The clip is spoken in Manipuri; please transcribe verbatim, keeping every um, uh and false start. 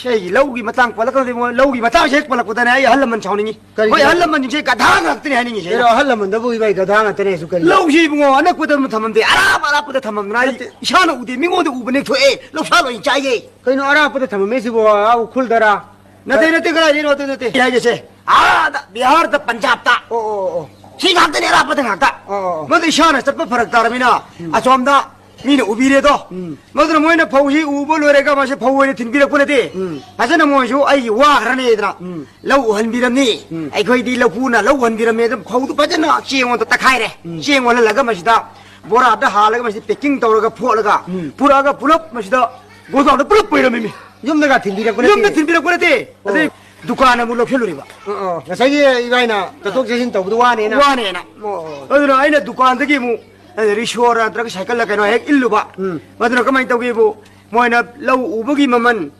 ꯁꯤ ꯑꯩꯒꯤ ꯂꯧꯒꯤ ꯃꯇꯥꯡ ꯄꯜꯂꯛꯀꯗꯧꯗꯤ ꯏꯕꯨꯡꯉꯣ, ꯂꯧꯒꯤ ꯃꯇꯥꯡꯁꯦ ꯍꯦꯛ ꯄꯜꯂꯛꯄꯗꯅꯦ ꯑꯩ ꯑꯍꯜ ꯂꯃꯟ ꯁꯥꯎꯅꯤꯡꯉꯤ꯫ ꯀꯔꯤꯒꯤ? ꯍꯣꯏ, ꯑꯍꯜ ꯂꯃꯟꯁꯤꯡꯁꯦ ꯒꯙꯥ ꯉꯥꯛꯇꯅꯦ ꯍꯥꯏꯅꯤꯡꯉꯤꯁꯦ ꯑꯩꯅ꯫ ꯀꯩꯅꯣ, ꯑꯍꯜ ꯂꯃꯟꯗꯕꯨ ꯏꯕꯥꯏ ꯒꯙꯥ ꯉꯥꯛꯇꯅꯦ ꯍꯥꯏꯁꯨ ꯀꯔꯤ? ꯂꯧꯁꯤ ꯏꯕꯨꯡꯉꯣ, ꯑꯅꯛꯄꯗ ꯑꯗꯨꯝ ꯊꯝꯃꯝꯗꯦ, ꯑꯔꯥꯞ ꯑꯔꯥꯞꯄꯗ ꯊꯝꯃꯝꯗꯅ ꯑꯩ ꯅꯠꯇꯦ꯫ ꯏꯁꯥꯅ ꯎꯗꯦ, ꯃꯤꯉꯣꯟꯗ ꯎꯕ ꯅꯦꯛꯊꯣꯛꯑꯦ, ꯂꯧꯁꯥ ꯂꯣꯏ ꯆꯥꯏꯌꯦ꯫ ꯀꯩꯅꯣ ꯑꯔꯥꯞꯄꯗ ꯊꯝꯃꯝꯃꯦ ꯁꯤꯕꯨ? ꯑꯥ, ꯎꯈ꯭ꯔꯨꯜꯗꯔꯥ? ꯅꯠꯇꯦ, ꯅꯠꯇꯦ, ꯀꯗꯥꯏꯗꯩꯅꯣ? ꯑꯗꯨ ꯅꯠꯇꯦ꯫ ꯑꯩ ꯍꯥꯏꯒꯦꯁꯦ, ꯑꯥꯗ ꯕꯤꯍꯥꯔꯗ, ꯄꯟꯖꯥꯕꯇ꯫ ꯑꯣ, ꯑꯣ, ꯑꯣ꯫ ꯁꯤ ꯉꯥꯛꯇꯅꯦ, ꯑꯔꯥꯞꯄꯗ ꯉꯥꯛꯇ꯫ ꯑꯣ, ꯑꯣ, ꯑꯣ꯫ ꯃꯗꯨ ꯏꯁꯥꯅ ꯆꯠꯄ ꯐꯔꯛ ꯇꯥꯔꯃꯤꯅ, ꯎꯝ꯫ ꯑꯁꯣꯝꯗ ꯃꯤꯅ ꯎꯕꯤꯔꯦꯗꯣ꯫ ꯎꯝ꯫ ꯃꯗꯨꯅ ꯃꯣꯏꯅ ꯐꯧꯁꯤ ꯎꯕ ꯂꯣꯏꯔꯒ ꯃꯥꯁꯦ ꯐꯧ ꯑꯣꯏꯅ ꯊꯤꯟꯕꯤꯔꯛꯄ ꯅꯠꯇꯦ꯫ ꯎꯝ꯫ ꯐꯖꯅ ꯃꯣꯏꯁꯨ ꯑꯩꯒꯤ ꯋꯥꯈ꯭ꯔꯅꯦꯗꯅ ꯎꯝ꯫ ꯂꯧ ꯎꯍꯟꯕꯤꯔꯝꯅꯤ꯫ ꯎꯝ꯫ ꯑꯩꯈꯣꯏꯗꯤ ꯂꯧꯄꯨꯅ ꯂꯧ ꯎꯍꯟꯕꯤꯔꯝꯃꯦ꯫ ꯑꯗꯨꯝ ꯐꯧꯗꯨ ꯐꯖꯅ ꯆꯦꯡ ꯑꯣꯟꯗ ꯇꯛꯈꯥꯏꯔꯦ꯫ ꯎꯝ꯫ ꯆꯦꯡ ꯑꯣꯜꯍꯜꯂꯒ ꯃꯁꯤꯗ ꯕꯣꯔꯥꯗ ꯍꯥꯜꯂꯒ ꯃꯁꯤꯗ packing ꯇꯧꯔꯒ ꯐꯣꯠꯂꯒ ꯎꯝ꯫ ꯄꯨꯔꯛꯑꯒ ꯄꯨꯂꯞ ꯃꯁꯤꯗ ꯒꯣꯗꯥꯎꯟꯗ ꯄꯨꯂꯞ ꯄꯩꯔꯝꯃꯤ꯫ ꯌꯨꯝꯗꯒ ꯊꯤꯟꯕꯤꯔꯛꯄ ꯅꯠꯇꯦ? ꯌꯨꯝꯗ ꯊꯤꯟꯕꯤꯔꯛꯄ ꯅꯠꯇꯦ꯫ ꯑꯣ꯫ ꯑꯗꯩ ꯗꯨꯀꯥꯟ ꯑꯃꯨꯛ ꯂꯧꯁꯤꯜꯂꯨꯔꯤꯕ꯫ ꯑꯣ, ꯑꯣ꯫ ꯉꯁꯥꯏꯒꯤ ꯏꯕꯥꯏꯅ ꯆꯠꯊꯣꯛ ꯆꯠꯁꯤꯟ ꯇꯧꯕꯗꯣ ꯋꯥꯅꯦꯅ? ꯋꯥꯅꯦꯅ꯫ ꯑꯣ, ꯑꯣ꯫ ꯑꯗꯨꯅ ꯑꯩꯅ ꯗꯨꯀꯥꯟꯗꯒꯤ ꯑꯃꯨꯛ, ꯑꯩꯅ ꯔꯤꯛꯁꯣꯔ ꯅꯠꯇ꯭ꯔꯒ ꯁꯥꯏꯀꯜꯂ ꯀꯩꯅꯣ ꯍꯦꯛ ꯏꯜꯂꯨꯕ꯫ ꯎꯝ꯫ ꯃꯗꯨꯅ ꯀꯃꯥꯏꯅ ꯇꯧꯒꯦꯕꯨ, ꯃꯣꯏꯅ ꯂꯧ ꯎꯕꯒꯤ ꯃꯃꯜ, ꯎꯝ꯫